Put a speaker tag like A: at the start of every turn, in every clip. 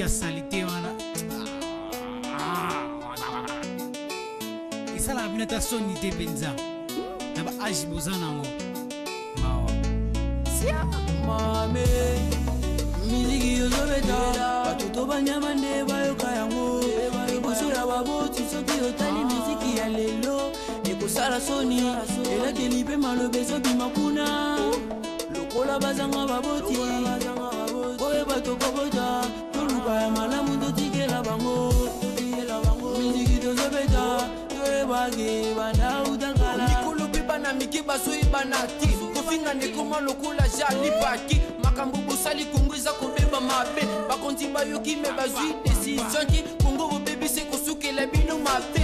A: Miziki ya salite wana esalaka bino ata soni te mpenza na ba age boza nango. Mawa.
B: Mame, miziki ozobeta, bato to banyama nde bayoka yango liboso ya baboti. Soki otali miziki ya lelo, ekosala soni, elakeli mpe maloba ezobima kuna lokola bazanga baboti. Oyeba tokobota, toluka ya malamu, totikela bango. Miziki tozobeta, toyebake bandauta kala.
C: Mikolo mpe bana mike bazoyebana te, kofinga ndekoma lokola jalipaki. Makambo bosali, Kongo eza kobeba mabe. Bakonzi bayoki, me bazwi décision te. Kongo bobebisi, kosukela bino mabe.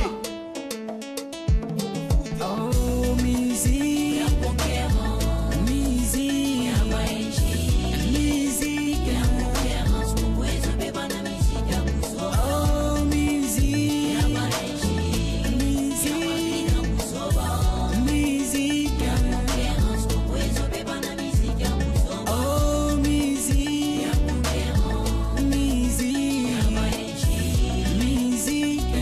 B: Oh, musique, musique, musique. Oh, musique, musique, musique. Oh, musique, musique, musique.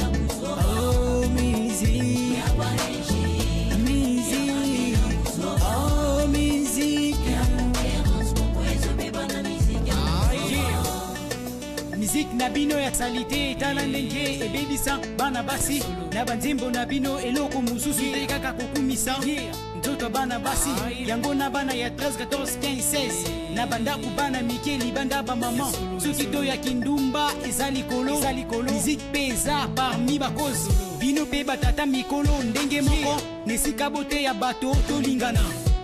B: Oh, musique, musique. Oh, musique.
A: Miziki na bino ya salite, tala ndenge ebebisa bana basi na banzembo na bino. Eloko mosusu te, kaka kokumisa nzoto ya bana basi yango na bana ya 13, 14, 15, 16 na bandako, bana mike libanda, bamama. Soki toyaki ndumba eza likolo, miziki mpe eza parmi bakozi. Bino mpe batata mikolo ndenge moko, na esika boteya bato tolingana,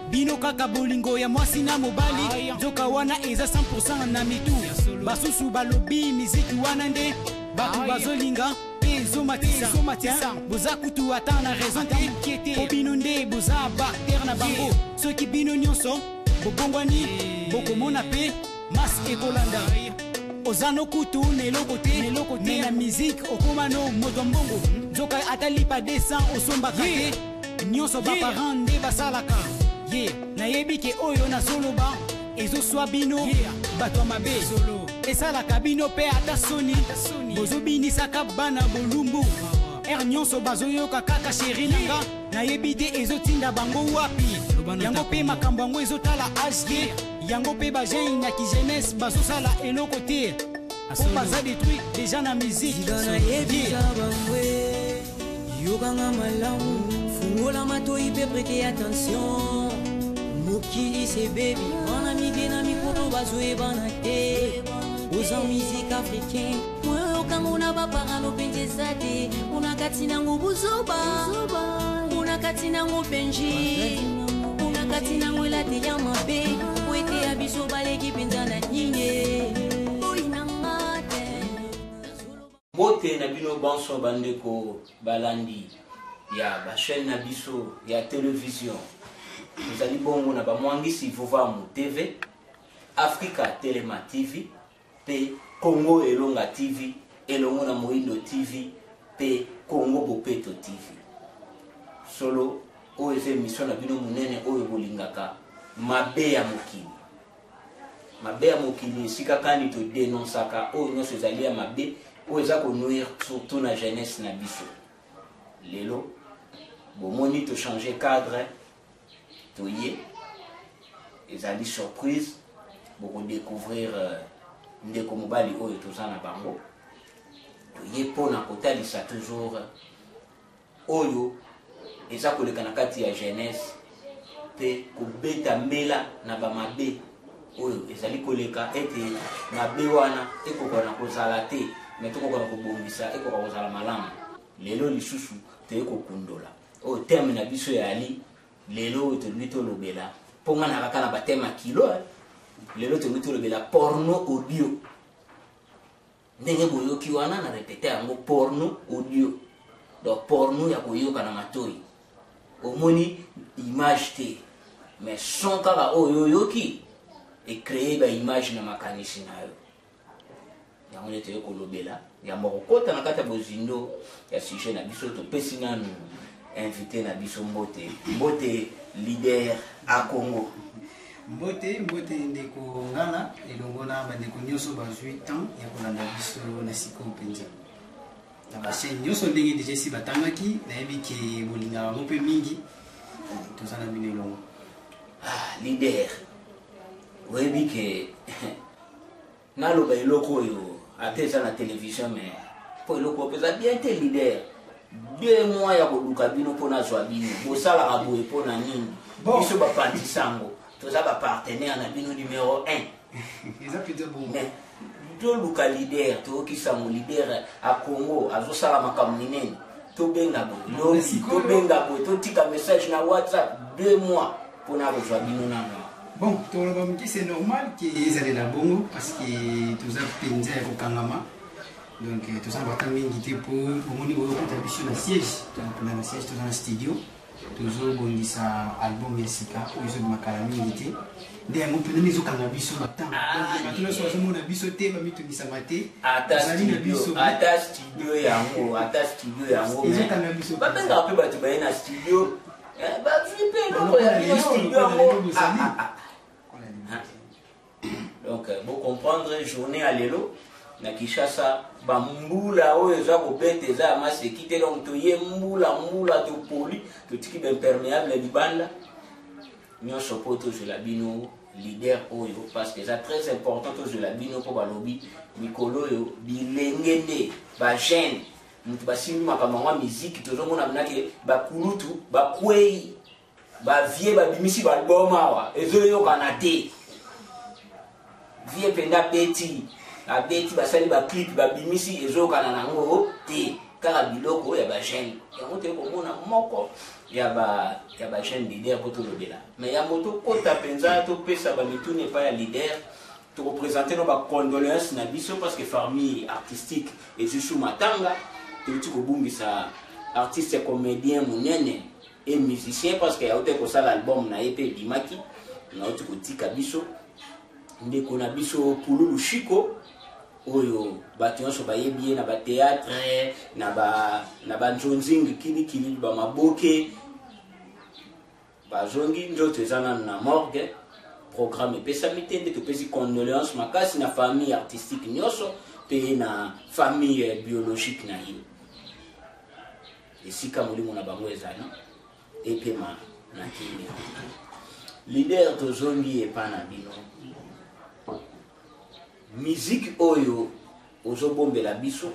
A: bino kaka bolingo ya mwasi na mobali, nzoka wana eza 100 na mitu. Basusu balobi miziki wana nde bato bazolinga mpe ezomatisa. Boza kutu ata na raison te, po bino nde boza baacteur na bango. Soki bino nyonso bobongwani, bokomona mpe masse ekolanda. Oza no kutu na eloko te, me na miziki okóma no moto ya mbongo, nzoka ata lipa 200 osombaka te. Nyonso baparent nde basalaka ye. Nayebi ke oyo nazoloba ezoswa bino bato ya mabe, esalaka bino mpe ata soni. Bozobinisaka bana bolumbu, ere nyonso bazoyoka kaka chéri na nga. Nayebi te ezotinda bango wapi. Yango mpe makambo yango ezotala age te. Yango mpe bajeune na kijeunesse bazosala eloko te, po baza détruit déjà na musique.
B: Zida, nayebisa bangwe, yokanga malamu, fungola matoi mpe prêter attention. Mokili sebebi, bana mike na mikolo bazoyebana te. Oza musique africain, oyokango na baparano mpenza eza te. Mpona kati nango buzoba, mpona kati nango benji, mpona kati nango elateli ya mabe, po ete ya biso baleki mpenza na nini oyinanga te.
D: Mbote na bino banso, bandeko balandi ya bachaîne na biso ya télévision. Tozali bongo na Bamwangisi Vuvamu TV, Afrika Telema TV mpe Congo Elonga TV, elongo na Moindo TV mpe Congo Bopeto TV. Solo oyo eza émission na bino monene oyo bolingaka, Mabe ya Mokili. Mabe ya Mokili, esika kani todénonçaka oyo nyonso ezali ya mabe, oyo eza konuire surtout na jeunesse na biso. Lelo bomoni tochange cadre, toye, ezali surprise. Bokodécouvrir ndeko mobali oyo toza na bango. Toye mpona kotalisa toujours oyo eza koleka na kati ya jeunesse mpe kobeta mbela na bamabe oyo ezali koleka, ete mabe wana ekoka na kozala te, me tokoka na kobongisa, ekoka kozala malamu. Lelo lisusu toye kokundola oyo thème na biso yali lelo oyo tolingi tolobela, mpo nga na kaka na bathème ya kilo. Lelo tolingi tolobela porno audio. Ndenge boyoki wana, na répéter yango, porno audio. Donc porno ya koyoka na matoi, omoni image te, mais son kaka oyo oyoki ecréer baimage na makanisi na yo. Yango nde toye kolobela. Yambo kokɔta na kati ya bozindo ya sujet na biso, topesi nanu invité na biso mbote. Mbote, leader a Congo.
A: Mbote, mbote ndeko Ngala elongo na bandeko nyonso bazwi temps ya kolanda biso na sikoyo mpenza na bachaine nyonso ndenge deja esi batangaki. Nayebi ke bolingaka yango mpe mingi, toza na bino elongo.
D: Ah, leader, oyebi ke naloba eloko oyo ata eza na télévision, mais mpo eloko oyo mpenza bien te. Leader, 2 mois ya koluka bino mpo nazwa bino, bosalaka boye mpo na nini?
A: Bon.
D: Biso bapanzisango toza bapartenaire na bino numéro 1.
A: Eza mpenza bongo.
D: Mais toluka leader, toyokisango leader a Congo azosala makambo minene. Tobenga boye lobi, tobenga boye, totika message na WhatsApp, 2 mois mpona kozwa bino nano.
A: Bon, toloba moke, c'est normal ke ezalela bongo parce que toza mpenza ya kokangama. Donc toza na bata mingi te mpo bomoni boyokuta biso na siège, toza mpenza na siège, toza na studio, tozobongisa album ya sika oyo ezobima kala mingi te. Nde yango mpenza nde ezokanga biso batemps. Donc bato nyonso bazomona biso te, bamitungisama te.
D: Ata
A: Tozali na
D: studio,
A: biso.
D: ata studio yango, ata studio yango, mais
A: Ezokanga biso.
D: babengaka mpe bato baye na studio, bazwi mpe eloko ya bino studio yango. Ah, ah, ah. Donc bocomprendre journée ya lelo na Kinshasa, bambula oyo eza kobeta eza ya maseki te. Donc toye mbula mbula, topoli, totiki baimperméable libanda nyonso mpo tozwela bino leader oyo, parce que eza très important tozwela bino, mpo balobi mikolo oyo bilenge nde bajeune moto basimbi makambo yango ya miziki. Tozomona minake bakulutu bakwei, bavieux babimisi baalbum awa ezoyokana te. Vieux mpenza abeti, abeti, basali baclip, babimisi, ezoyokana nango te, kaka biloko ya bajeune. Yango toye komona moko ya ba ya bajeune leader mpo tolobela. Mais yango tokɔta mpenza, topesa bamituni epai ya leader, tokoprésente no bacondoléance na biso parce que famille artistique ezwi su matanga. Touti kobungisa artiste comédien monene et musicien, parce que auti kosala album na ye mpe ebimaki, nauti kotika biso, ndeko na biso Pululu Shiko, oyo bato nyonso bayebi ye na bathéâtre, na banzonzingi kilikili, bamaboke. Bazongi nzoto eza nanu na morgue, programme epesami te. Nde topesi condoléance makasi na famille artistique nyonso mpe na famille biologique na ye. Esika molimo na bango ezali epema na kimia. Leader, tozongi epa na bino. Miziki oyo ozobombela biso,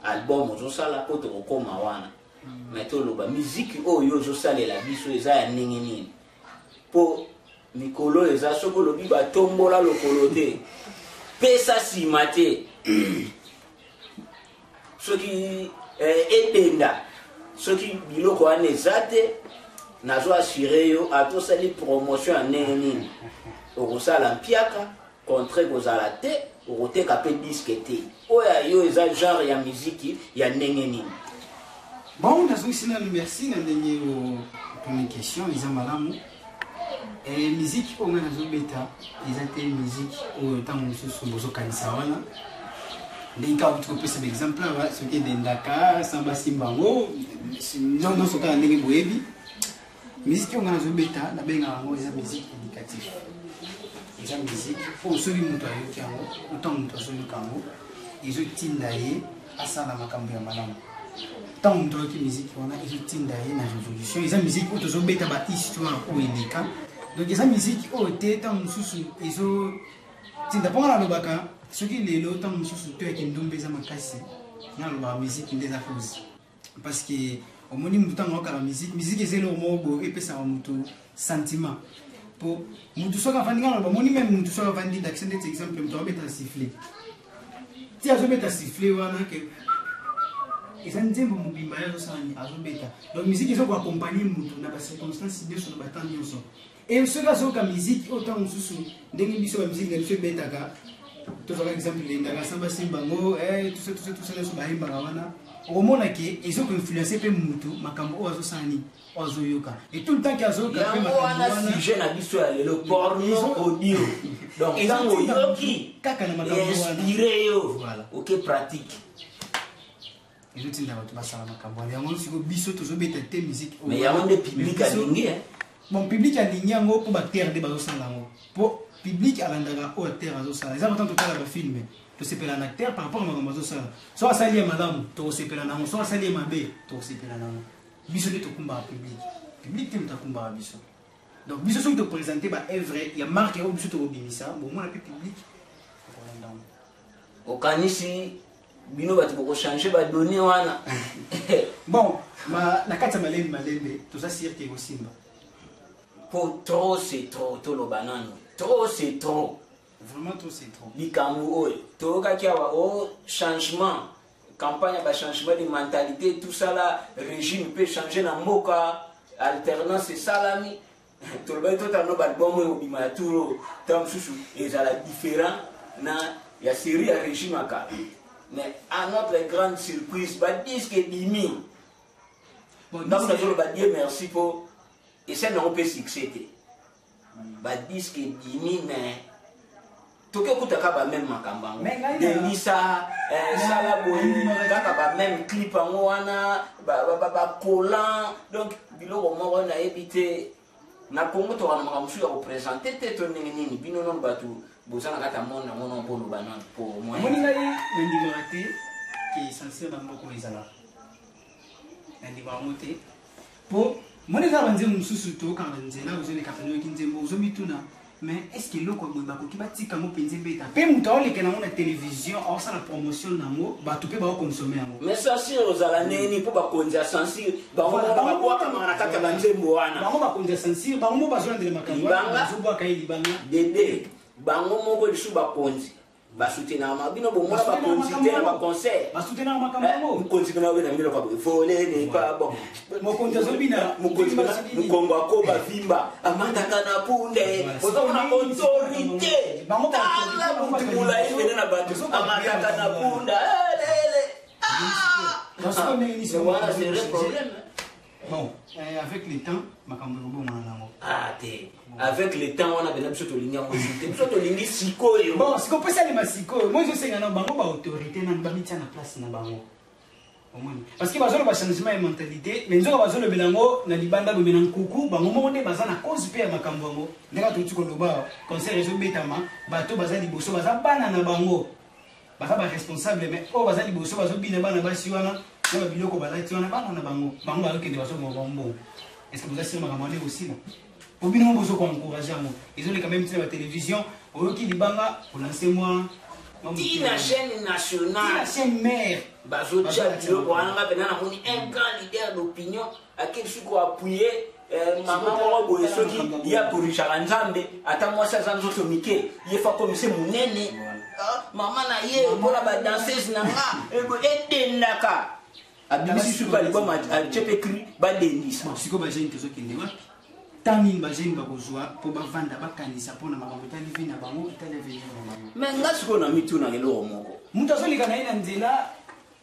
D: album ozosala, mpo tokokóma wana, me toloba miziki oyo ozosalela biso eza ya ndenge nini? Mpo mikolo oyo eza soki olobi batombola lokolo te, pesa nsima te, soki ebenda, soki biloko wana eza te, nazo assure yo, ata osali promotion ya ndenge nini, okosala mpiaka contre kozala te, okoteka mpe disque te. Oyo ya yo eza genre ya miziki ya ndenge nini?
A: Bon, nazongisi nanu merci na ndenge otuni question, eza malamu. Miziki oyo ngai nazobeta eza te miziki oyo ntango mosusu bozokanisa wana, ndenge kaka kuti kopesa baexemple awa, soki edendaka sans basimba yango nyonso, kaka ndenge boyebi. Miziki oyo ngai nazobeta, nabengaka yango eza musique éducatif. Eza musique oyo soki moto ayoki yango, ntango moto azoyoka yango, ezotinda ye asala makambo ya malamu. Ntango moto ayoki musique wana, ezotinda ye na révolution. Eza musique oyo tozobeta bahistoire oyo eleka. Donc eza musique oyo te ntango mosusu ezotinda, mpo nga nalobaka soki lelo ntango mosusu to ya kindumba eza makasi, nga nalobaka musique nde eza cause, parce que omoni motu ntango ayokaka musique, musique eza eloko moko boye epesaka motu sentiment. Po motu soki avandi, nga naloba, omoni même motu soki avandi, ndakisa ndeti exemple, moto azobeta sifflet, ti azobeta sifflet wana ke eza nzembo mobimba ye azosala nini, azobeta. Donc musique eza koaccompagne motu na bacirconstance nyonso, na batemps nyonso. E soki azoyoka musique oyo ntango mosusu ndenge biso bamusique na biso ebetaka, tozwaka exemple lendaka samba simba yango, tusa tusa tusa nyonso bayembaka wana, okomona ke ezokoinfluence mpe mutu makambo oyo azosala nini, oyo azoyoka, et tout le temps ke azoyoka mpe
D: yango
A: makambo
D: wana.
A: Wana
D: sujet na biso ya lelo, porno audio. Donc ntango oyoki,
A: kaka na makambo wana,
D: inspire yo,
A: Voilà.
D: oke pratique.
A: Ezotinda bato basala makambo wana. Yango sikoyo biso tozobeta te musique oyo
D: Mais yango nde public
A: Mais biso-
D: alingi, eh.
A: Bon, public alingi yango mpo baacteur nde bazosala yango, mpo public alandaka oyo acteur azosala. Eza pourtant totala bafilm, tosepela na acteur par rapport à makambo azosala. So asali ye malamu, tokosepela nango. So asali ye mabe, tokosepela nango. Biso nde tokumbaka public, public te moto akumbaka biso. Donc biso soki toprésente baœuvre ya marque oyo biso tokobimisa, bomona mpe public okolanda yango.
D: Okanisi bino bato bokochange badonnées wana?
A: Bon, na kati ya malembe malembe, toza sûr ke ekosimba.
D: Po trop c'est trop, toloba nano, trop c'est trop.
A: Vraiment, trop c'est trop.
D: Likambo oyo toyokaki awa o changement, campagne ya bachangement de mentalité, tout ça là, régime mpe change na mboka, alternance esalami, tolobaki totala no baalbum oyo obima ya tour oyo, ntango mosusu ezala différent na ya série ya régime ya kala. Mais à notre grande surprise, badisque ebimi. Ntango nazoloba Dieu merci, mpo esali nango mpe succès te. Badisque ebimi, mais toki okutaka bameme makambo yango, dendisa, sala boye, kaka bameme clip yango wana, bacolant. Donc biloko moko nayebi te, na Congo toka na makambo mosusu ya koprésente te to ndenge nini? Bino nano bato boza na kati ya monde yango, nano boloba nano po.
A: Omoni, ngai nandimaka te ke censure na mboka oyo ezalaka. Nandimaka yango te, po moni eza banzembo mosusu toyokaka na nzela, ozoleka pene, oyoki nzembo, ozomituna: mais est ce que eloko ya boye bakoki batika yango mpenza ebeta, mpe moto aoleka nango na télévision, aosala promotion nango, bato mpe baokonsome yango?
D: Mais censure ozala ndeni mpo bakonzi ya censure bango babwakamaka na kati ya banzembo wana.
A: Bango bakonzi ya censure, bango mo bazolandela makambo wana, bazobwaka ye libanga.
D: Dede, bango moko lisusu bakonzi basoutenaka bino, bomona bakonzi te na baconcert.
A: Basoutenaka makambo yango.
D: Mokonzi mpena obe na biloko boye, vole n'est pas bon.
A: Mokonzi azobina.
D: Mokonzi mpena mokongo akoba vimba, amataka na punde, ozomona autorité, tala motu molai pene na bato, amataka na punda lele. Wana c'est vrai problème.
A: Bon, avec le temps makambo ekobongana nango.
D: Ah te, avec le temps wana pena biso tolingi yango te, biso tolingi sikoyo.
A: Bon, sikoyo mpo esalema sikoyo, moi ezosenga na bango baautorité nanu bamitia na place na bango, omoni, parce que bazoloba changement ya mentalité, mais nzoka bazolobela yango na libanda boye, na nkuku bango moko nde baza na cause mpe ya makambo yango. Ndenge touti koloba, concert ezobetama, bato baza liboso baza bana na bango, baza baresponsable, mais oyo baza liboso bazobina, bana basi wana na babiloko balati wana, bana na bango, bango bazokende bazoboma bango mbongo. Est ce que boza sûr makambo wana ekosila? Po bino mo bozo koencourage yango, ezoleka même ntina batélévision, oyoki libanga olance mwa
D: Ntina chaîne nationale,
A: chaîne mère.
D: Bazotia biloko wana. Nga mpena namoni un grand leader d'opinion akei soki koappuye mama moko boye, soki ye akorishaka Nzambe, ata mwasi aza nzoto mike, ye fa komise monene, mama na ye mpona badanseuse na nga edendaka, abimisi suki album, atie mpe cri, badendisa.
A: Sikoyo bajeune tozokende wapi? Ntango nini bajeune bakozwa mpo bavanda, bakanisa mpona makambo etali vie na bango, etali avenir na bango?
D: Mais nga sikoyo na mitunaka eloko moko.
A: Moto azoleka na ye na nzela,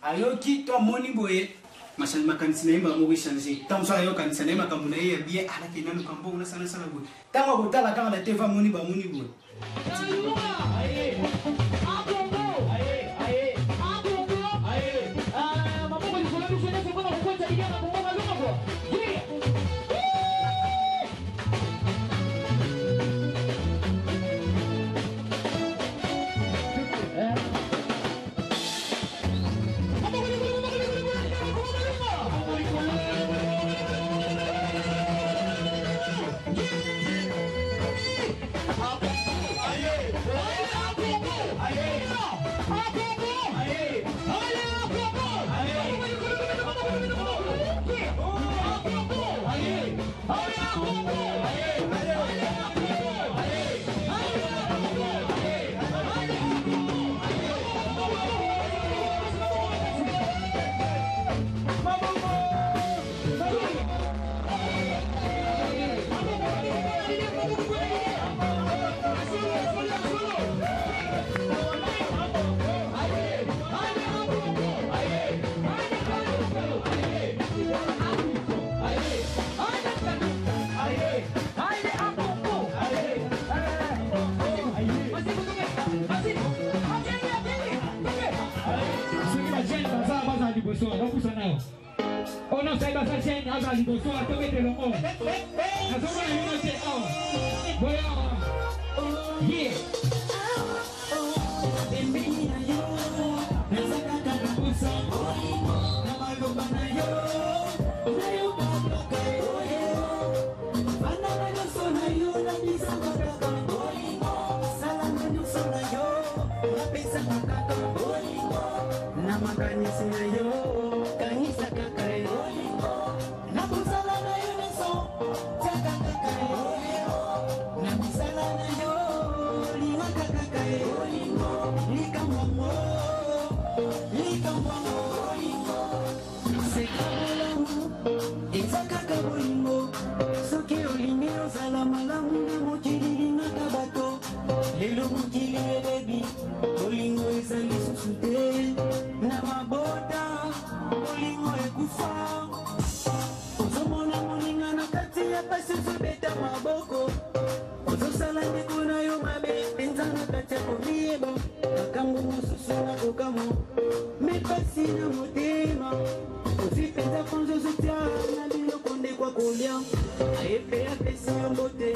A: ayoki to amoni boye, makanisi na ye mbala moko echange. Ntango mosusu ayokanisa na ye makambo na ye ya bien, alakenda luka mbongo, nasala nasala boye. Ntango akotala kaka na TV, amoni bamoni boye.
E: nyonso ayebi aza jeune aza liboso atobeta elongo. Nazomona bino te awa. Boya awa. Yeah. Pembeni na yo, naza kaka na posa. Na maloba na yo, nayoka kaka yo. Banda na nyonso na yo, nabisaka kaka. Sala na nyonso na yo, napesaka kaka. Na makanisi na yo, kanisa kaka yo. Na mosala na yo nyonso, tiaka kaka yo. Na misala na yo, lingaka kaka yo. Likambo yango, likambo yango. Seka bolamu, eza kaka bolingo. Soki olingi ozala malamu na mokili, lingaka bato. Lelo mokili ebebi, bolingo eza lisusu te. Na mabota, bolingo ekufa. Ozomona moninga na kati ya pasi, ozobeta maboko. Ozosala ndeko na yo mabe mpenza na kati ya komiyeba. Makambo mosusu na kokamwa, me pasi na motema. Ozwi mpenza konzo, ozotia na biloko ndeko akolia. Aye mpe apesi yo mbote,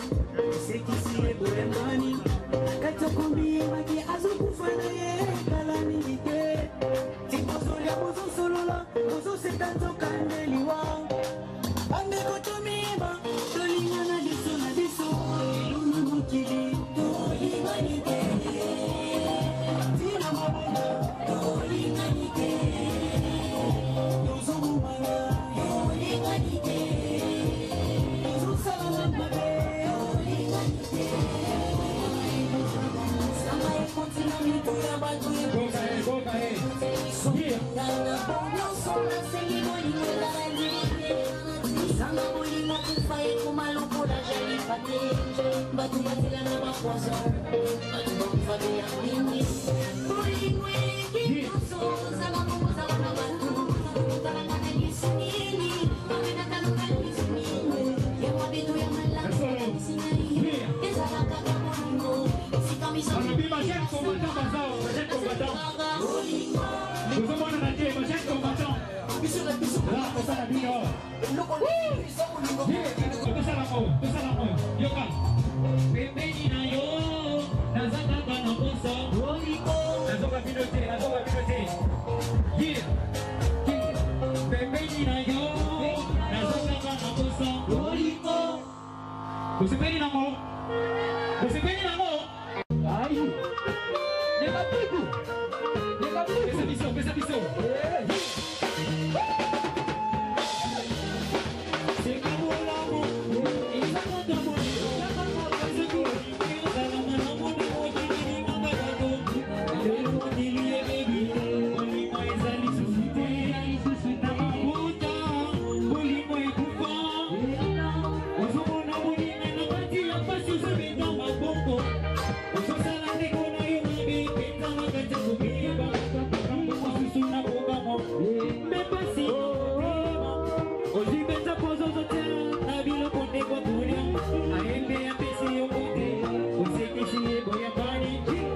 E: esekisi ye boyangani. Na kati ya komiyebaki azokufa na ye kala mingi te. Ti bozolia, bozosolola, bozoseka, nzoka nde liwa. Bandeko, tomiyeba, tolingana biso na biso. Lelo na mokili tolingani te. Tina mabona tolingani te. Tozobomana tolingani te. Tozosalana mabe tolingani te.
B: Sanga ekoti na mitu ya bato.
E: Boka ye, boka ye. Yeah.
B: Ngana po nyonso nasengi bolingo ezala limité. Zanga bolingo, kufa ekoma lokola jalifa te. Bato batela na bapoison, bato bakufa be ya mingi. Bolingo eleki nyonso. Ozala bongo, ozala na bato, otalanga na lisu nini, babetaka na lisu nini ya mabeto ya malamu ekanisi ngai ezala kaka bolingo esika miso.
E: Balobi bajeune combattant baza awa, bajeune combattant. Bozomonana te, bajeune combattant.
C: Biso na biso.
E: La kosala bino awa.
C: Eloko eza bolingo.
E: Tosala ngo, tosala ngo. Yoka. Pembeni na yo, naza kaka na posa. Nazoka bino te, nazoka bino te. Yeah. Pembeni na yo, naza kaka na posa. Bosepeli nango? Bosepeli nango? Ai.
C: Nekapiku. Nekapiku.
E: Pesa biso, pesa biso. Seka bolamu, eza kaka bolingo. Soki olingi ozala malamu na mokili, lingaka bato. Lelo mokili ebebi, bolingo eza lisusu te. Na mabota, bolingo ekufa. Ozomona moninga na kati ya pasi, ozobeta maboko. Ozosala ndeko na yo mabe mpenza na kati ya komiyeba. Makambo mosusu na kokamwa, mpe pasi na motema. Ozwi mpenza pozo, ozotia na biloko ndeko akolia. Aye mpe apesi yo mbote, osekisi ye boyambani.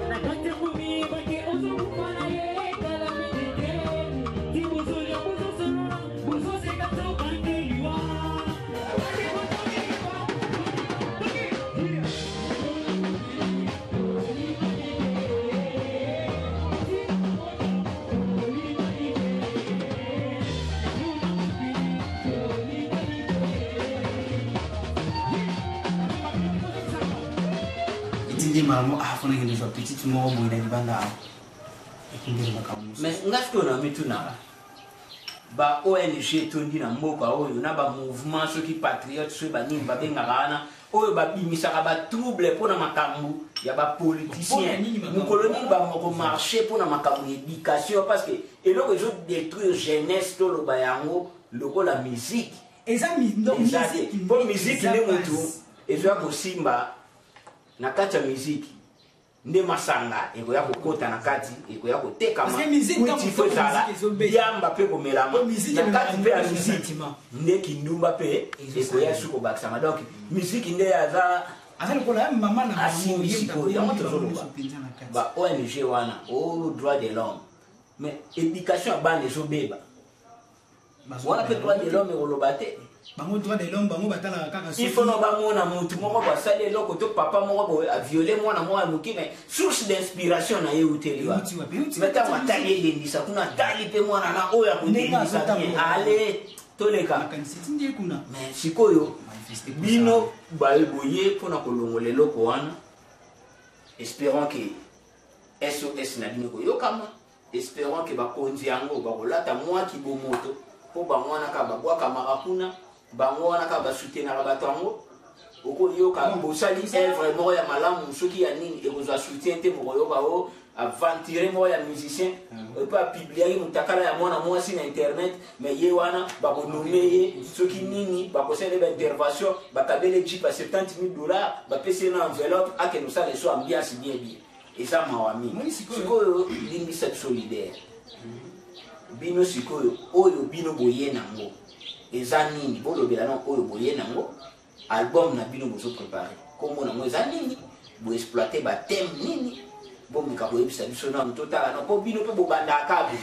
E: Na kati ya komiyebaki ozokufa na ye kala mingi te. Ti bozolia, bozosolola, bozoseka, nzoka nde liwa. Bandeko, tomiyeba.
A: Etindi malamu afona kende zwa petite moko boye na libanda awa, ekindeli makambo mosusu.
D: Mais nga sikoyo na mitunaka, ba ONG etondi na mboka oyo na bamouvement, soki patriote, soki banini babengaka wana, oyo babimisaka batrouble mpona makambo ya bapoliticien.
C: Mpona nini makambo?
D: Mokolo nini bakomarche mpona makambo ya éducation? Parce que eloko ezodétruire jeunesse, toloba yango lokola musique.
A: Eza non,
D: Eza te.
A: musique.
D: Mpo musique
A: eza
D: nde motu
A: base.
D: ezoya kosimba na kati ya musique, nde masanga ekoya kokota na kati, ekoya kotekama.
A: Parce que musique,
D: Kuti
A: ntango
D: fo ezala
A: musique ezobeta.
D: diamba mpe komelama.
A: Po musique
D: Na kati mpe ya
A: ememaka
D: musique
A: sentiment.
D: nde kindumba mpe
A: Ezosala.
D: ekoya su kobakisama. Donc musique nde aza
A: Aza lokola ya mama na bango,
D: asimbi
A: ye
D: sikoyo yango
A: moto
D: tozoloba.
A: nyonso mpenza na kati.
D: Ba ONG wana o droit de l'homme, mais éducation ya bana ezobeba. Wana mpe droit de l'homme ekoloba te.
A: Bango droit de l'homme, bango batalaka kaka
D: il faut no bamona motu moko basali eloko to papa moko boye aviole mwana moko ya moke, mais source d'inspiration na ye euteli wapi? Mais ntango atali elendisa kuna, atali mpe mwana na oyo akolendisa bien, ale toleka. Mais sikoyo bino boye mpona kolongola eloko wana, espérons que SOS na bino koyokama, espérons que bakonzi yango bakolata mwa kibomoto, mpo bango wana kaka babwakamaka kuna, bango wana kaka basoutenaka bato yango. Okoyoka bosali œuvre moko ya malamu, soki ya nini, ekozwa soutien te. Bokoyoka o aventure moko ya musicien epe apubliaki motakala ya mwana mwasi na internet, mais ye wana bakonommer ye soki nini, bakosala baintervention, bakabele jeep ya 70 000 dollars, bapesi ye na enveloppe, akende kosala eso ambiance bien bien. Eza mawa mingi. Sikoyo limbisa biso, leader, bino sikoyo oyo bino boye nango eza nini? Bolobela no oyo boye nango, album na bino bozoprépare, kombo nango eza nini? Boexploite bathème nini? Bomeka koyebisa biso nanu, totala no, mpo bino mpe bobandaka boye.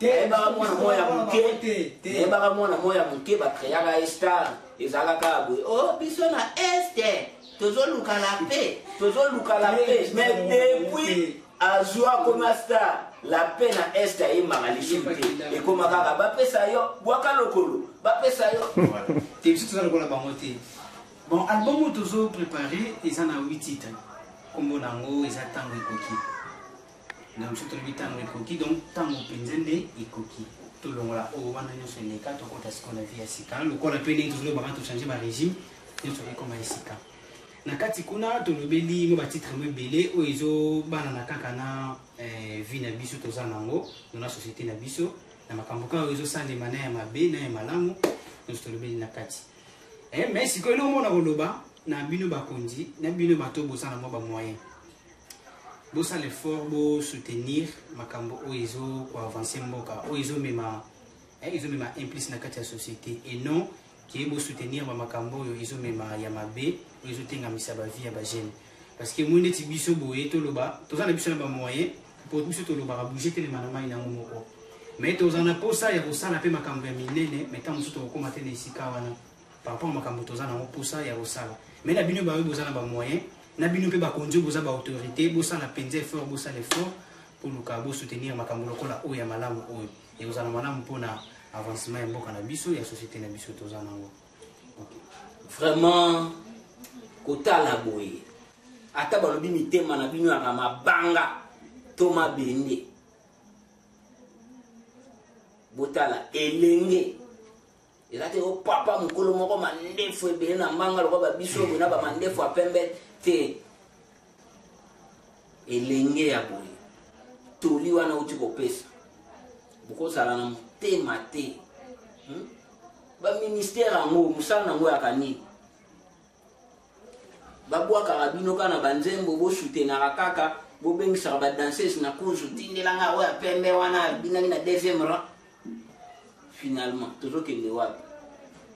D: Nayebaka mwana moko ya moke, nayebaka mwana moko ya moke, bacréaka ye star, ezalaka kaka boye: o oh, biso na Est tozoluka la paix, tozoluka la paix. Mais depuis azwa koma star, la paix na Est ayembaka lisusu te, ekoma kaka bapesa yo bwaka lokolo, bapesa yo.
A: Te, biso toza lokola bango te. Bon, album oyo tozoprépare eza na 8 titre. Nkombo na yango eza Ntango ekoki. Na mosusu tolobi ntango ekoki, donc ntango mpenza nde ekoki tolongola oyo wana nyonso eleka, tokota sikoyo na vie ya sika. Lokola mpe ndenge tozolobaka, tochange barégime nyonso, ekoma esika. Na kati kuna tolobeli mo batitre mo ebele oyo ezobanana kaka na vie na biso toza nango na société na biso, na makambo kaka oyo ezosalema, na ya mabe na ya malamu, nyonso tolobeli na kati. Mais sikoyo eloko mona koloba na bino bakonzi, na bino bato boza na mwa bamoyen, bosala effort, bosoutenir makambo oyo ezokoavance mboka, oyo ezomema un plus na kati ya société, et non ke bosoutenir bamakambo oyo ezomema ya mabe, oyo ezotengamisa bavie ya bajeune. Parce que moi, neti biso boye, toloba toza na biso na bamoyen, po biso tolobaka bouge telema na mai nango moko, mais toza na posa ya kosala mpe makambo ya minene, mais ntango mosusu tokokóma te na esika wana par rapport makambo toza nango posa ya kosala. Mais na bino baoyo boza na bamoyen, na bino mpe bakonzi oyo boza baautorité, bosala mpenza effort, bosala effort poluka bosoutenir makambo lokola oyo ya malamu, oyo ekozala malamu mpona avancement ya mboka na biso, ya société na biso toza nango.
D: Vraiment, kotala boye, ata balobi mitema na bino yaka mabanga to mabende, botala elenge eza te o papa mokolo moko mandefu ebele na mbanga lokola babiso boye na bamandefu ya pembe te. Elenge ya boye, toli wana uti kopesa, bokozala na motema te, Baministère yango, mosala nango yaka nini? Babwakaka bino kaka na banzembo, bosoutenaka kaka, bobengisaka badanseuse na kuzu, tindelanga oyo ya pembe wana binaki na deuxième rang. Finalement tozokende wapi?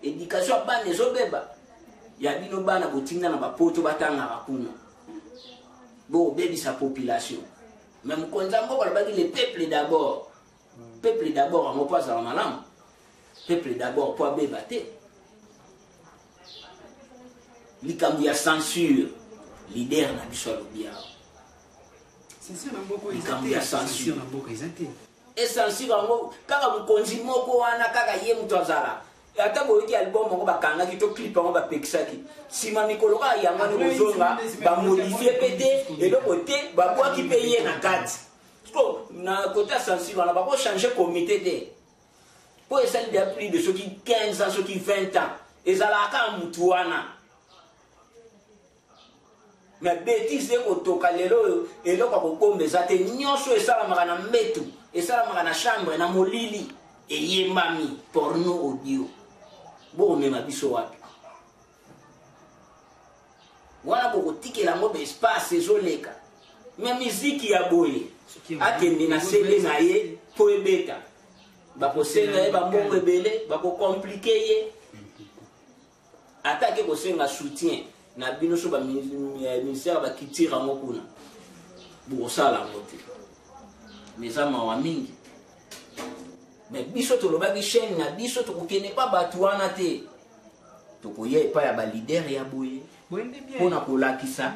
D: Éducation ya bana ezobeba. Ya bino bana botinda na bapoto, batangaka kuna, bobebisa population. Mais mokonzi ya mboka alobaki: "Le peuple d'abord." Peuple d'abord yango, mpo azala malamu, peuple d'abord mpo abeba te. Likambo ya censure, leader na biso alobi awa. Likambo ya censure, ecensure yango kaka mokonzi moko wana, kaka ye moto azala. Ata boyoki album yango bakangaki to clip yango bapekisaki, nsima mikolo kaka yango wana kozonga, bamodifie mpe te eloko te, babwaki mpe ye na kati. So na côté ya censure wana, bakochange comité te, mpo esali deya plus de soki 15 ans, soki 20 ans, ezalaka kaka mutu wana. Mais bétise ekotoka lelo oyo, eloko ya kobomba eza te. Nyonso esalamaka na mbetu, esalamaka na chambre na molili, eyembami porno audio. Bokomema biso wapi wana? Bokotikela yango baespace ezoleka. Mais miziki ya boye, akende na CD na ye mpo ebeta, bakosenga ye bambongo ebele, bakocompliquer ye. Ata ake kosenga soutien na bino so baministère baculture yango kuna, bokosala yango te. Mais eza mawa mingi. Mais biso tolobaki chaîne na biso tokokende pa bato wana te, tokoya epai ya baleader ya boye mpona kolakisa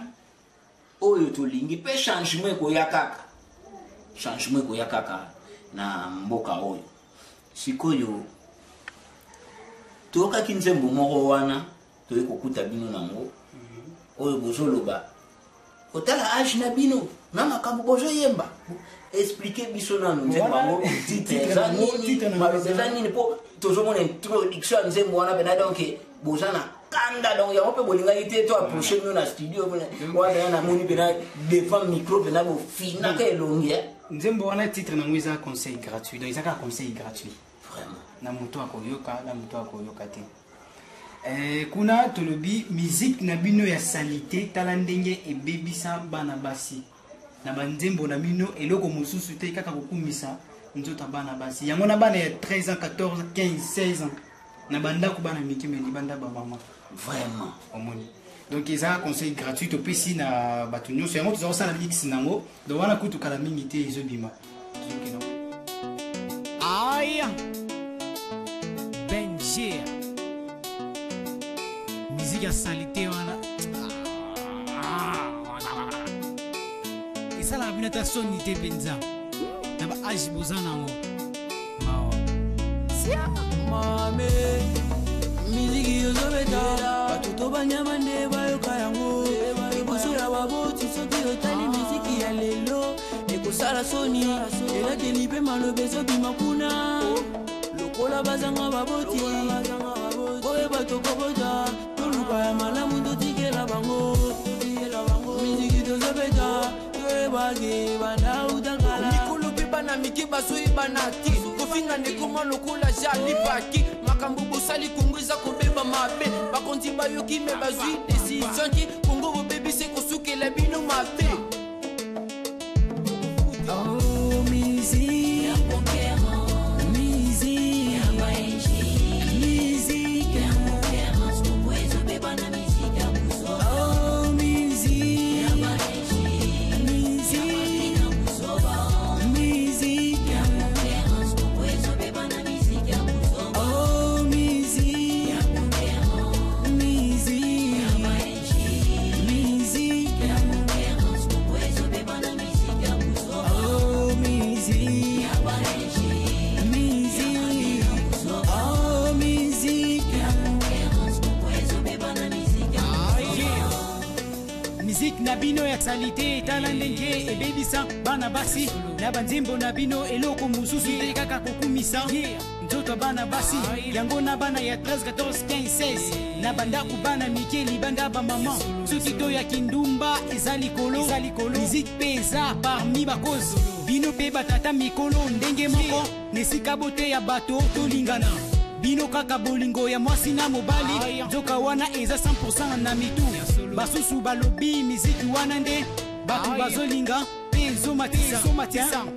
D: oyo tolingi. Mpe changement ekoya kaka, changement ekoya kaka na mboka oyo. Sikoyo toyokaki nzembo moko wana, toyei kokuta bino nango oyo bozoloba kotala age na bino na makambo bozoyemba. Explique biso nanu nzembo yango, titre eza nini, maloba eza nini, mpo tozomona introduction ya nzembo wana pena. Donc boza na kanda, donc yango mpe bolingaki te to approche bino na studio wana. Pena namoni pena devant micro pena bofinaka elongi.
A: Nzembo wana, titre nango eza "Conseil gratuit". Donc eza kaka conseil gratuit.
D: Vraiment.
A: Na moto akoyoka, na moto akoyoka te. Kuna tolobi musique na bino ya saleté, tala ndenge ebebisa bana basi. Na banzembo na bino, eloko mosusu te, kaka kokumisa nzoto ya bana basi. Yango na bana ya 13 ans, 14, 15, 16 ans na bandako, bana mike me libanda bamama.
D: Vraiment.
A: Omoni, donc eza conseil gratuit topesi na bato nyonso. Yango toza kosala mix nango, donc wana kutu kala mingi te ezobima. Tozokende.
E: Aya Benjir, musique ya saleté wana esalaka bino ata soni te mpenza na baage boza nango? Mawa.
B: Mame, miziki ozobeta, bato to banyama nde bayoka yango liboso ya baboti. Soki otali miziki ya lelo, ekosala soni. Elateli mpe maloba ezobima kuna lokola bazanga baboti. Oyeba tokobota, toluka ya malamu, totikela bango. Miziki tozobeta, toyebaki banda utakala.
C: Mikolo mpe bana mike bazoyebana te, kofinga ndekoma lokola jali paki. Makambo bosali, Kongo eza kobeba mabe. Bakonzi bayoki me bazwi décision te. Kongo bobebisi, kosukela bino mabe.
B: Oh, musique, musique, musique. Oh, musique, musique, musique. Oh, musique, musique, musique. Oh, musique, musique, oh, musique.
A: Musique na bino ya saleté, tala ndenge ebebisa bana basi. Na banzembo na bino, eloko mosusu te, kaka kokumisa nzoto ya bana basi. Yango na bana ya 13, 14, 15, 16 na bandako, bana mike libanda bamama. Soki toyaki ndumba eza likolo, musique mpe eza parmi bakozi. Bino mpe batata mikolo ndenge moko, na esika boteya bato tolingana, bino kaka bolingo ya mwasi na mobali. Nzoka wana eza 100 na mitu. Basusu balobi miziki wana nde bato bazolinga mpe ezomatisa.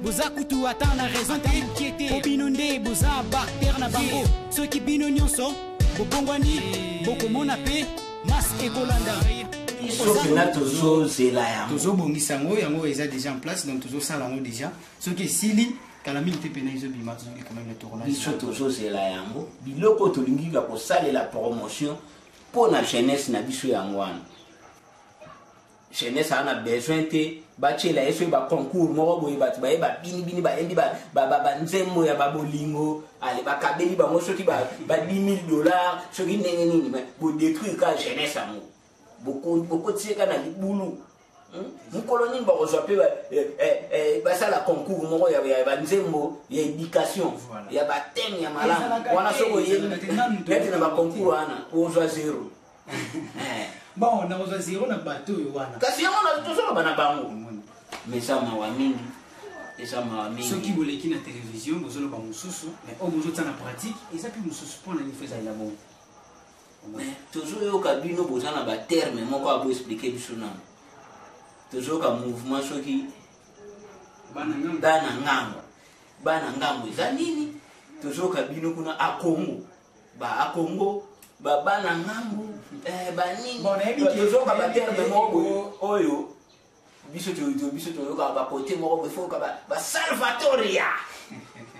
A: Boza kutu ata na raison te, po bino nde boza baacteur na bango. Soki bino nyonso bobongwani, bokomona mpe masse ekolanda.
D: Biso mpena tozozela yango.
A: Tozobongisa yango, yango eza déjà en place, donc tozosala yango déjà. Soki esili, kala mingi te mpena ezobima. Tozongi quand même na tournage.
D: Biso tozozela yango. Biloko tolingi ka kosalela promotion mpo na jeunesse na biso, yango wana. Jeunesse aza na besoin te batiela ye soki baconcours moko boye, bato baye babinibini, bayembi banzembo ya babolingo, ale bakabeli bango soki ba 10 000 $, soki ndenge nini. Mais bodétruire ka jeunesse yango, bokotieka na libulu. Mokolo nini bakozwa mpe basala concours moko ya banzembo ya éducation, ya bathème ya malamu wana? Soki oyebi neti na baconcours wana, ozwa zéro.
A: Bon, nakozwa zéro na bato oyo wana.
D: Kasi yango tozoloba na bango, mais eza mawa mingi, eza mawa mingi.
A: Soki boleki na télévision, bozoloba mosusu, mais oyo bozotia na pratique eza mpe mosusu. Mpona nini fo ezalela bongo?
D: Mais tozoyoka bino boza na baterme moko abo explique biso nano. Tozoyoka mouvement soki
A: bana ngambo.
D: Bana ngambo, bana ngambo eza nini? Tozoyoka bino kuna akongo, ba akongo, babana ngambo, banini.
A: Bon, nayebi ke-
D: Tozoyoka
A: nayebi
D: baterme
A: ke-
D: moko boye oyo biso biso toyokaka bakote moko boye, foyoka basalvatoria.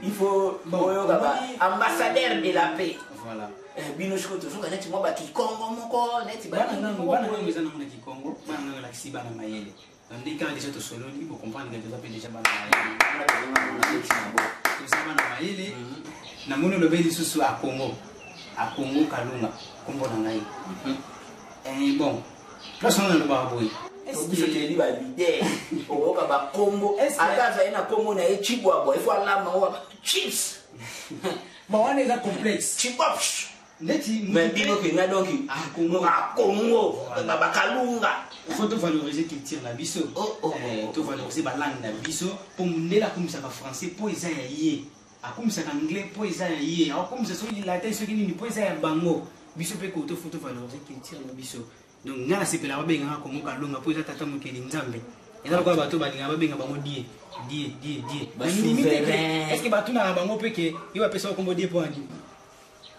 D: Il faut
A: Bon,
D: oyoka ba
A: omoni-
D: ambassadeur de la paix.
A: Voilà.
D: Eh, bino sikoyo tozoka neti mwa bakikongo moko neti
A: Bana
D: banini
A: ngango,
D: moko
A: bana
D: boye.
A: ngango eza nango na kikongo, bana ngango elakisi bana mayele. Donc ndenge kaka déjà tosololi, bocomprendre que toza mpe déjà bana mayele. Toza bana mayele. Namoni olobeli lisusu Akongo, Akongo Kalunga, nkombo na ngai. Eh, bon, place wana nalobaka boye.
D: To biso toyebi baleader, okoyoka bakombo.
A: Est-ce que-
D: Ata azali na kombo na ye Chibwabwa, ifo alamba ngo chips.
A: Bon, wana eza complexe.
D: Chibwaps.
A: Neti
D: Mais bino mpenza, donc
A: Akongo.
D: Akongo bakalunga.
A: Faut tovaloriser culture na biso.
D: Oh,
A: Eh,
D: oh.
A: tovaloriser balangue na biso, mpo mondele akumisaka français mpo eza ya ye, akumisaka anglais mpo eza ya ye, akomisa soki latin, soki nini, mpo eza ya bango. Biso mpe koto, faut tovaloriser culture na biso. Donc ngai nasepelaka babengaka Kongo Kalonga mpo eza tata mokeli Nzambe. Eza lokola bato balingaka babenga bango die die die die. Nandimi te ke-
D: Basouverain.
A: Est ce que batunaka bango mpe ke yo bapesaka kombo die mpo ani?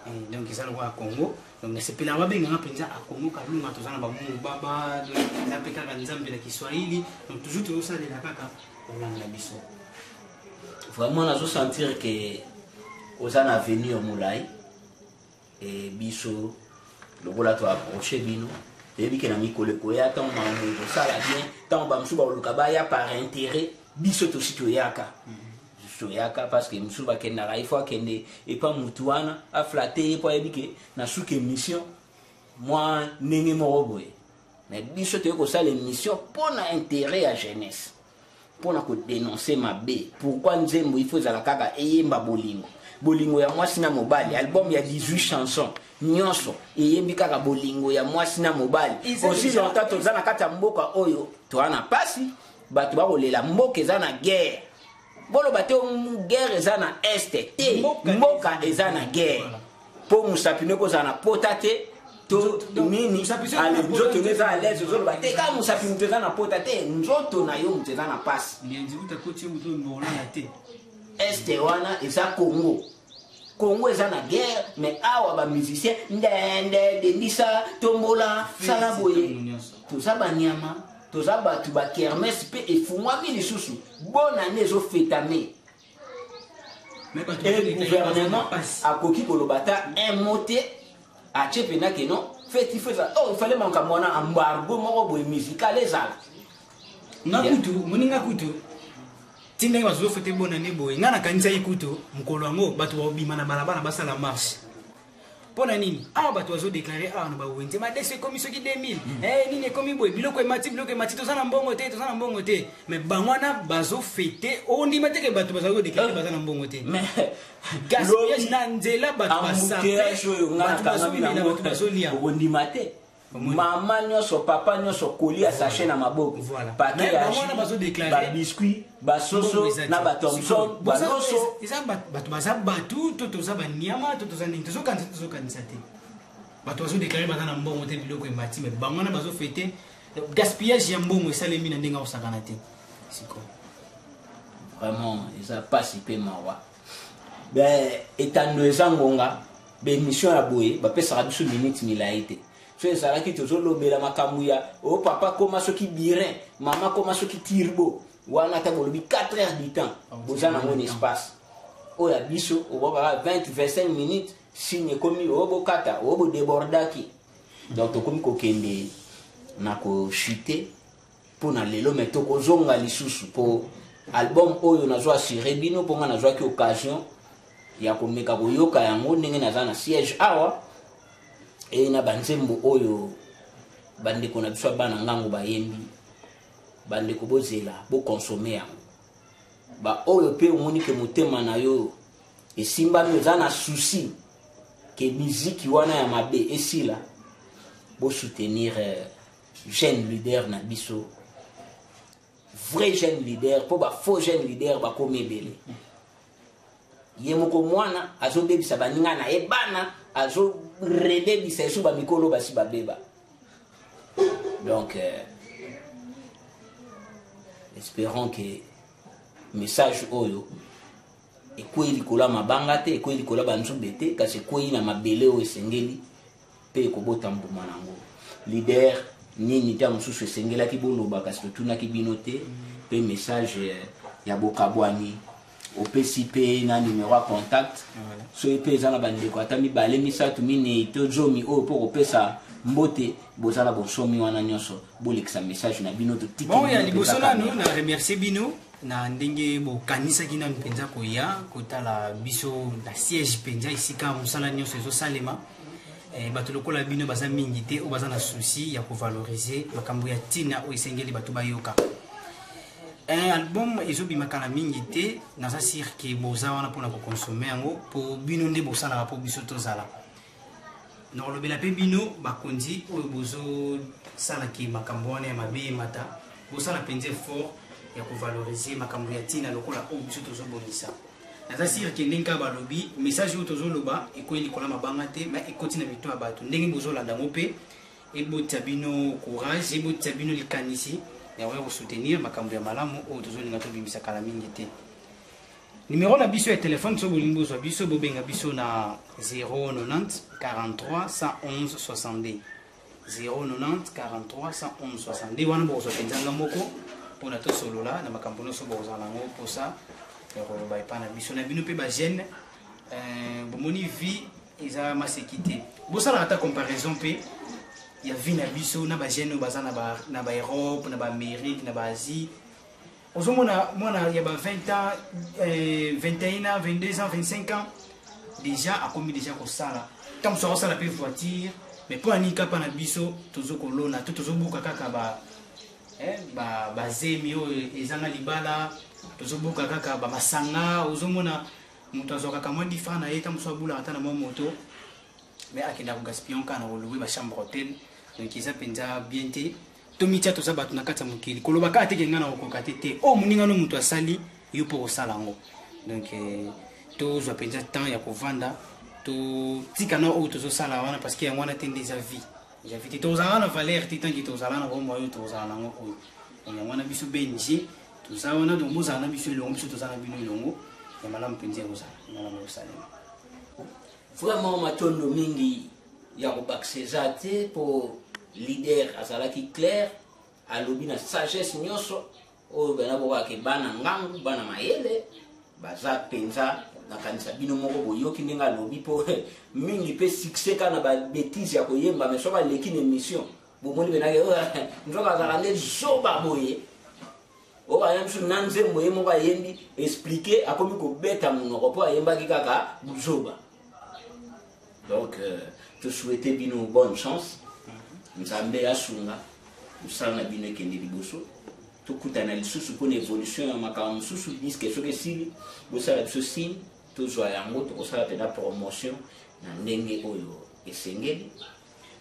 A: Eh, donc eza lokola Congo. Donc nasepelaka babenganga mpenza Akongo Kalunga. Toza na bamungu baba, donc eza mpe kaka Nzambe na Kiswahili. Donc toujours tozosalela kaka balangue na biso.
D: Vraiment, nazosentir ke oza na avenir molai. E biso lokola toapproche bino, toyebi ke na mikolo ekoya, ntango makambo ekosala bien, ntango bamosusu bakoluka baya par intérêt, biso tosi toyaka, parce que mosusu bakendaka, ifo akende epa mutu wana, aflatter ye mpo ayebi ke na suka émission mwa ndenge moko boye. Mais biso toyei kosala émission mpo na intérêt ya jeunesse, mpona kodénoncer mabe. Pourquoi nzembo ifo ezala kaka eyemba bolingo, bolingo ya mwasi na mobali? Album ya 18 chanson nyonso eyembi kaka bolingo ya mwasi na mobali.
A: Eza
D: Aussi longtemps toza na kati ya mboka oyo, toza na pasi, bato bakolela, mboka eza na guerre. Boloba te guerre eza na Est te.
A: Mboka
D: Mboka eza na guerre. Mpo mosapi no ekozala na pota te to nini?
A: Mosapi soki
D: Ale,
A: na pota,
D: nzoto no eza
A: nzoto-
D: à l'aise, ozoloba te kaka mosapi moto eza na pota te, nzoto na yo moto eza na pasi.
A: Lianzi kuta koti yo moto olala te.
D: Est wana eza Congo, Congo eza na guerre, mais awa bamusicien ndende dendisa tombola sala boye.
A: Nyonso.
D: Toza banyama, toza bato. Bakermesse mpe efungwami lisusu, bonane ezofetame.
A: Mais bato
D: E gouvernement
A: pasi.
D: akoki koloba ata un mot te, atie mpena ke non, feti fo ezala. Oh, ifale makambo wana, embargo moko boye musical ezala.
A: Nga kutu moninga kutu ti ndenge bazofete bonane boye, nga nakanisaki kutu mokolo yango bato babima na balabala, basala marche. Mpo na nini awa bato bazodéclarer awa na bawenze madeso ekomi soki 2000, eh, nini ekomi boye, biloko emati, biloko emati, toza na mbongo te, toza na mbongo te. Mais bango wana bazofete, ondima te ke bato bazali kodéclarer baza na mbongo te.
D: Mais
A: Gaspillage na nzela, bato
D: embouteillage oyo nga
A: bato
D: nakangami
A: bazomela,
D: nango,
A: bato bazolia.
D: okondima te.
A: Omoni.
D: Mama nyonso, papa nyonso, kolia sachet na maboko.
A: Voilà.
D: Paquet
A: Mais
D: ya
A: bango wana
D: jus,
A: bazodéclarer
D: babiscuit, basoso
A: mbongo eza
D: na
A: te.
D: bathomson,
A: Sikoyo,
D: baloso.
A: Eza bato baza bato to toza banyama to toza nini? Tozokanisa, tozokanisa te. Bato bazodéclarer baza na mbongo te, biloko emati, mais bango wana bazofete. Gaspillage ya mbongo esalemi na ndenge akosakana te sikoyo.
D: Vraiment, eza pasi mpe mawa. Be etando eza ngonga. Baémission ya boye bapesaka biso minute milai te. So ezalaki tozolobela makambo ya o papa koma soki birin, mama koma soki turbo wana, ata bolobi 4 heures du temps, boza nango na espace oyo ya biso obwakaka 20 25 minutes, signe ekomi oyo bokata, oyo bodébordaki. Donc tokomi kokende na kochute mpo na lelo, me tokozonga lisusu mpo album oyo nazo assurer bino, mpo nga nazwaki occasion ya komeka koyoka yango ndenge naza na siège awa. E na banzembo oyo bandeko na biso ya bana ngango bayembi, bandeko bozela, boconsommer yango. Baoyo mpe omoni ke motema na yo esimbami, oza na souci ke miziki wana ya mabe esila, bosoutenir jeune leader na biso, vrai jeune leader, mpo bafaux jeune leader bakomi ebele. Ye moko mwana azobebisa baninga na ye, bana azorebebisa esu bamikolo basi babeba. Donc espérons que message oyo ekwei likolo ya mabanga te, ekwei likolo ya banzube te, kasi ekwei na mabele oyo esengeli mpe ekobota mbuma nango. Leader, nini ta mosusu esengelaki boloba kasi totunaki bino te, mpe message ya bokabwani Opesi mpe na numero ya contact. Soki mpe eza na bandeko ata mibale, misato, minei to zomi oyo mpo kopesa mbote, boza na bonsomi wana nyonso, bolekisa message na bino, totiki.
A: Bon, ya
D: bino
A: liboso
D: mpenza
A: nanu
D: caméra.
A: Na remercier bino na ndenge bokanisaki nanu mpenza koya kotala biso na siège mpenza, esika mosala nyonso ezosalema. Bato lokola bino baza mingi te oyo baza na souci ya kovaloriser makambo ya ntina oyo esengeli bato bayoka. Un album ezobima kala mingi te, naza sûr ke boza wana mpona kokonsome yango, mpo bino nde bosalaka mpo biso tozala. Nakolobela mpe bino bakonzi oyo bozosalaki makambo wana ya mabe emata, bosala mpenza effort ya kovaloriser makambo ya ntina lokola oyo biso tozobongisa. Naza sûr ke ndenge kaka balobi, message oyo tozoloba ekwei likolo ya mabanga te, mais ekoti na mito ya bato. Ndenge bozolanda yango mpe ebotisa bino courage, ebotisa bino likanisi ya koya kosoutenir makambo ya malamu oyo tozolinga tobimisa kala mingi te. Numero na biso ya telefone, soki bolingi bozwa biso, bobenga biso na 090 43 111 62, 090 43 111 62. Wana bokozwa mpenza nga moko mpona tosolola na makambo nyonso bokozala nango mposa ya koloba epai na biso. Na bino mpe bajeune, bomoni vie eza maseki te. Bosalaka ata comparaison mpe ya vie na biso na bajeune oyo baza na baEurope, na baAmérique, na baAsie. Ozomona mwana ya ba 20 ans, 21 ans, 22 ans, 25 ans déjà akomi déjà kosala, ntango mosusu akosala mpe voiture. Mais mpo ani kapa na biso tozokolona to tozobuka kaka ba bazemi oyo ezanga libala, tozobuka kaka bamasanga. Ozomona moto azwakaka mwa 10 francs na ye, ntango mosusu abulaka ata na mwa moto, mais akendaka kogaspiller kaka na kolouer bachambre hotel. Donc eza mpenza bien te. Tomitia toza bato na kati ya mokili. Koloba kaka teke ngai na kokoka te te, oyo moninga no moto asali, yo mpo kosala yango. Donc tozwa mpenza temps ya kovanda, totika na oyo tozosala wana, parce que yango wana te nde eza vie, eza vie te. Tozala na valeur te tant que tozala na bomoi oyo tozala nango oyo. Donc yango wana biso BNG toza wana. Donc bozala na biso elongo, biso toza na bino elongo. Ya malamu mpenza ekozala, ya malamu ekosalema.
D: Vraiment, matondo mingi ya kobakisa eza te, mpo leader azalaki clair, alobi na sagesse nyonso oyo bana bokaka bana ngangu, bana mayele baza mpenza. Nakanisa bino moko boyoki ndenge alobi, mpo mingi mpe succès kaka na babêtises ya koyemba, mais soki aleki na émission, bomoni penake nzoka azalaka nde zoba boye. Oyo aya mosusu na nzembo ye moko ayembi, expliquer, akomi kobeta monoko mpo ayembaki kaka buzoba. Donc tosouhaite bino bonne chance, Nzambe asunga mosala na bino ekende liboso. Tokutana lisusu mpona évolution ya makambo mosusu. Disque soki esili, bosala biso signe, tozwa yango, tokosala mpenza promotion na ndenge oyo esengeli.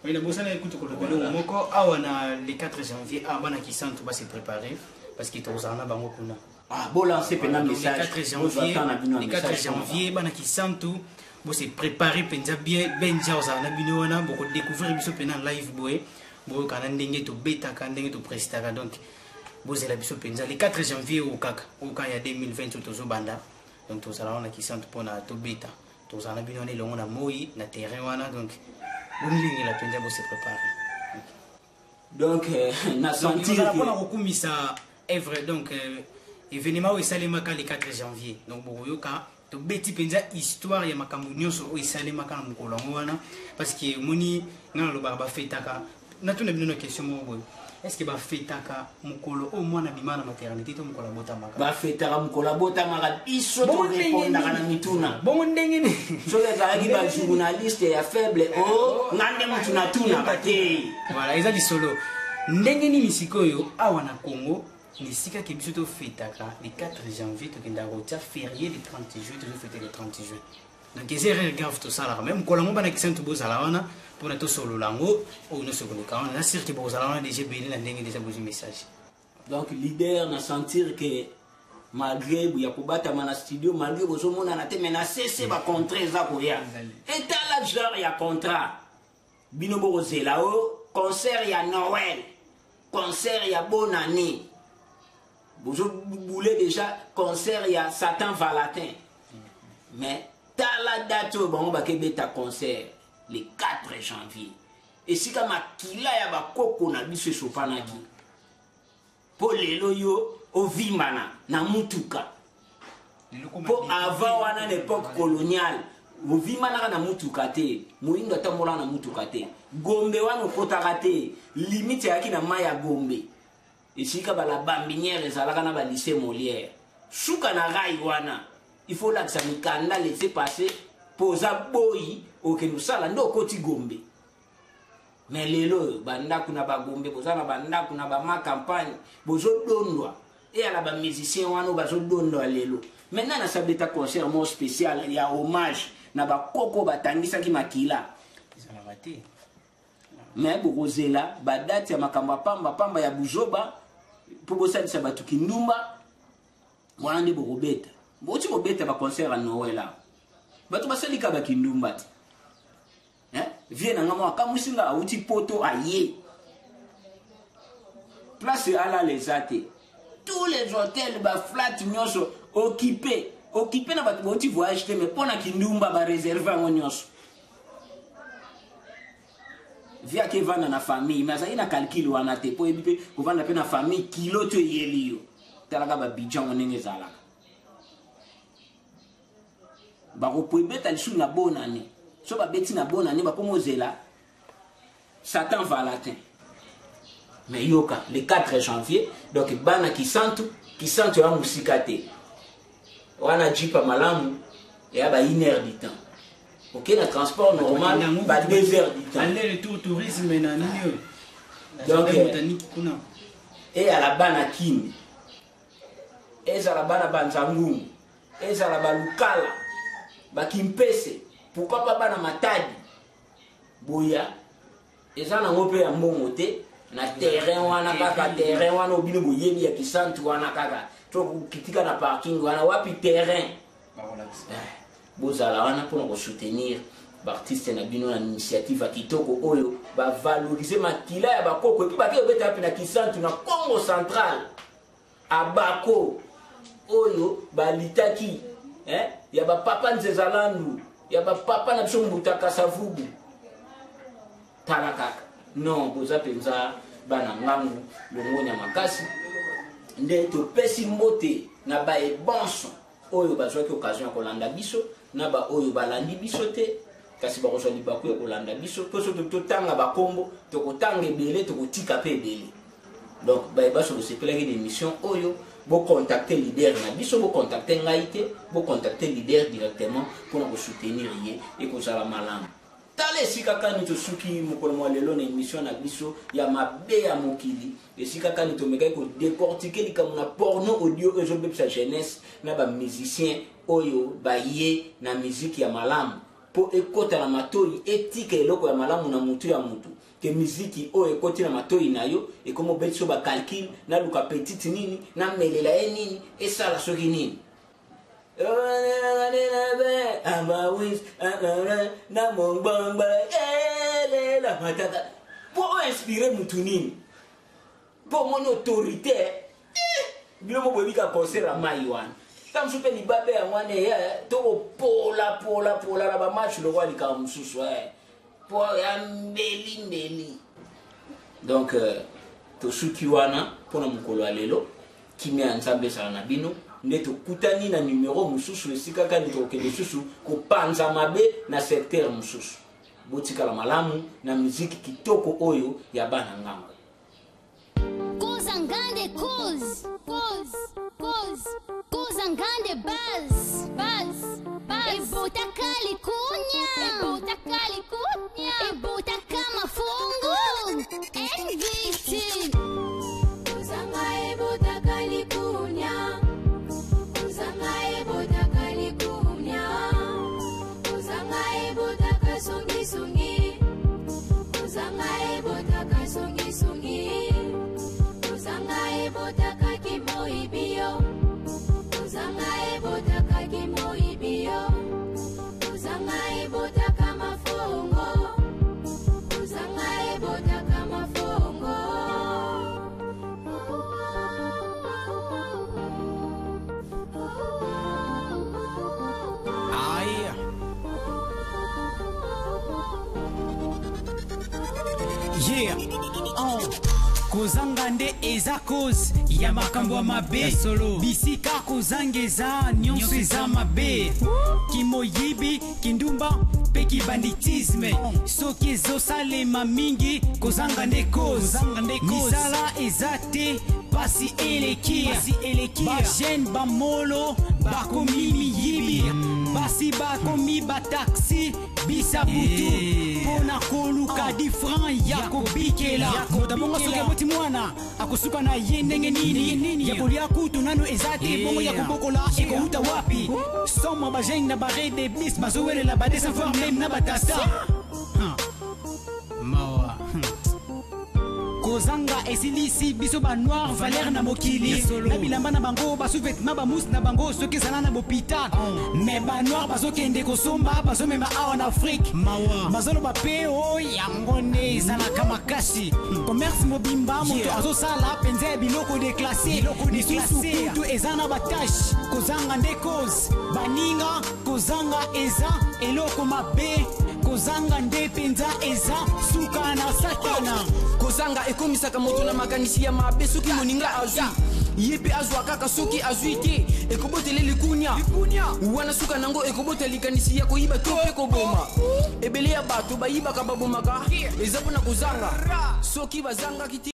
A: Oui, nabosana ekuti koloba eloko moko awa. Na le 4 janvier awa, bana Kisantu base préparer, parce que tokozala na bango kuna.
D: Ah, bolancer mpenza
A: Donc, le
D: message.
A: 4
D: Bozwa
A: janvier,
D: temps na bino ya
A: le 4
D: message.
A: janvier, bana Kisantu bose préparer mpenza bien. Benja ozala na bino wana, bokodécouvrir biso mpenza live boye, boyokana ndenge tobetaka, ndenge toprestaka. Donc bozela biso mpenza le 4 janvier oyo kaka, oyo kaka ya 2020 oyo tozobanda. Donc tozala wana Kisantu mpona tobeta, tozala na bino wana elongo na moi na terrain wana. Donc bomilengela mpenza, bose préparer.
D: Donc na
A: Donc
D: sentir
A: ezala mpona kokumisa œuvre, donc événement oyo esalemaka le 4 janvier. Donc bokoyoka tobeti mpenza histoire ya makambo nyonso oyo esalemaka na mokolo yango wana, parce que omoni, ngai nalobaka, bafetaka, natuna bino na question moko boye: est ce que bafetaka mokolo oyo mwana abima na maternité to mokolo abotamaka?
D: Bafetaka mokolo abotamaka. Biso
A: Bongo ndenge
D: torépondaka na
A: nini?
D: mituna.
A: Bongo ndenge nini?
D: Soki ezalaki bajournaliste ya faible o nga nde motu natunaka te.
A: Voilà, eza lisolo ndenge nini sikoyo awa na Congo, na esika ke biso tofetaka le 4 janvier, tokendaka kotia férié le 30 juin, tozofete le 30 juin. Donc eza erreur grave tosalaka. Mais mokolo yango, bana Kisantu, bozala wana mpona tosolola yango oyo nyonso ekoleka wana. Na sûr ke bokozala wana déjà ebele na ndenge déjà bozwi message.
D: Donc leader, na sentir ke malgré ya kobatama na studio, malgré bozomonana te, mais na sese bacontrat eza koya. Etala genre ya contrat bino bokozela o concert ya Noël, concert ya bonne année, bozobule déjà concert ya Satan Valentin. Mais tala date oyo bango bakebeta concert, le 4 janvier, esika makila ya bakoko na biso esopanaki, mpo lelo yo ovimbana na mutuka. Mpo avant wana, na époque coloniale, ovimanaka na mutuka te, moyindo atambolaka na mutuka te. Gombe wana okotaka te, limite eyaki na mai ya Gombe, esika ba la Bambinière ezalaka na balycée Molière. Suka na rail wana, il faut olakisa mikanda, laissez-passer mpo oza boyi, okende osala nde okoti Gombe. Mais lelo oyo, bandako na bagombe, boza na bandako na bama campagne, bozodondwa. Eyala bamusicien wana oyo bazodondwa lelo. Maintenant nasabeta concert moko spécial ya hommage na bakoko batangisaki makila.
A: Ezalaka te.
D: Mais bokozela badate ya makambo ya pamba pamba ya buzoba mpo bosalisa bato kindumba wana nde bokobeta. Boti kobeta baconcert ya Noël awa, bato basalika bakindumba te. Vie na nga moko akamwisi nga, awuti Poto, aye place alala eza te. Tous les hôtels, baflat nyonso occupé, occupé na bato bauti voyage te, mais mpo na kindumba baréserver yango nyonso. Vie ake evanda na famille, mais azalaki na calcul wana te, mpo oyebi mpe kovanda mpe na famille kilo to eyeli yo. Talaka babudget yango ndenge ezalaka. Bakopo ebeta lisusu na bonane. So babeti na bonane, bakoma ozela Satan Valentin. Mais yoka, le 4 janvier, donc bana Kisantu, Kisantu ya mosika te wana, jipa malamu eya ba 1 heure du temps, oke na transport normal ba 2 heures du temps.
A: Aller retour, tourisme na nini oyo.
D: Donc,
A: jardin botanique kuna.
D: Eyala bana Kini, ezala bana Banzangungu, ezala balukala, bakimpese, pourquoi pas bana Matadi, boya. Eza nango mpe ya mbongo te na terrain wana, kaka terrain wana obino boyebi ya Kisantu wana, kaka to kitika na parking wana wapi terrain.
A: Bakolakisa.
D: Bozala wana mpona kosoutenir baartiste na bino na initiative ya kitoko oyo bavaloriser makila ya bakoko. Et puis bake kobeta wapi? Na Kisantu, na Congo Central, abako oyo balitaki, eh? Ya bapapa Nzezalandu, ya bapapa na biso Mbuta Kasavubu. Tala kaka, non, boza mpenza bana ngangu, longonya makasi. Nde topesi mbote na baebonso oyo bazwaki occasion ya kolanda biso, na baoyo balandi biso te kasi bakozwa libaku ya kolanda biso, mpo soki totanga bakombo, tokotanga ebele, tokotika mpe ebele. Donc bayeba, so bosepelaki na émission oyo, bocontacte leader na biso, bocontacte ngai te, bocontacte leader directement mpona kosoutenir ye, ekozala malamu. Tala esika kani tosuki mokolo mwa lelo na émission na biso ya mabe ya mokili, esika kani tomekaki kodécortiquer likambo na porno audio oyo ezobebisa jeunesse na bamusicien oyo baye na miziki ya malamu mpo ekɔta na matoi, etika eloko ya malamu na mutu ya mutu. Ke miziki oyo ekɔti na matoi na yo, ekomi obeti so bacalcul, naluka petite nini, namelela ye nini, esala soki nini, na mongbangba elela matata, mpo oinspire mutu nini, mpo omoni autorité. Bino mo boyebi ka concert ya mai wana, ta mosusu mpe libabe yango wana eya tokopola pola pola na bamatch lokola likambo mosusu, mpo ya mbeli mbeli. Donc tosuki wana mpona mokolo ya lelo. Kimia ya Nzambe ezala na bino. Nde tokutani na numero mosusu, esika kani tokokende lisusu kopanza mabe na secteur mosusu. Botikala malamu na miziki kitoko oyo ya bana ngambo.
F: Kozangande cause, cause, cause, kozangande buzz, buzz, buzz. Ebotaka likunya, ebotaka likunya, ebotaka mafungu. NVT.
G: Kozanga ebotaka likunya, kozanga ebotaka likunya, kozanga ebotaka songisongi, kozanga ebotaka songisongi, kozanga ebotaka kimoyibi yo, kozanga ebotaka kimoyibi yo, kozanga ebotaka mafongo, kozanga ebotaka mafongo.
C: Aïe. Yeah. Oh.
A: Kozanga nde eza cause ya makambo ya mabe. Bisika kozanga eza nyonso eza mabe. Kimoyibi, kindumba mpe kibanditisme, soki ezosalema mingi, kozanga nde cause. Misala eza te, pasi eleki. Bajeune bamolo bakomi miyibi, basi bakomi bataxi bisa butu mpo na koluka 10 franc ya kobikela. Moto bongo soki aboti mwana, akosuka na ye ndenge nini? Ya kolia kutu nano eza te, bongo ya kobokola ekouta wapi? Somo, bajeune na bare de bis bazowelela ba 200 fois même na batata. Mawa. Kozanga esilisi biso banoir valeur na mokili. Na bilamba na bango, basous-vêtement, bamousse na bango, soki ezala na bopita, me banoir bazokende kosomba, bazomema awa na Afrique. Bazoloba mpe o yango nde ezalaka makasi. Commerce mobimba, moto azosala mpenza ya biloko déclassé, lisusu kutu eza na batache. Kozanga nde cause, baninga. Kozanga eza eloko mabe. Kozanga nde mpenza eza suka na Satana.
C: Kozanga ekomisaka moto na makanisi ya mabe. Soki moninga azwi, ye mpe azwa kaka. Soki azwi te, ekobotele likunya wana. Suka nango ekobota likanisi ya koyiba to mpe koboma. Ebele ya bato bayibaka, babomaka, eza mpona kozanga. Soki bazangaki te.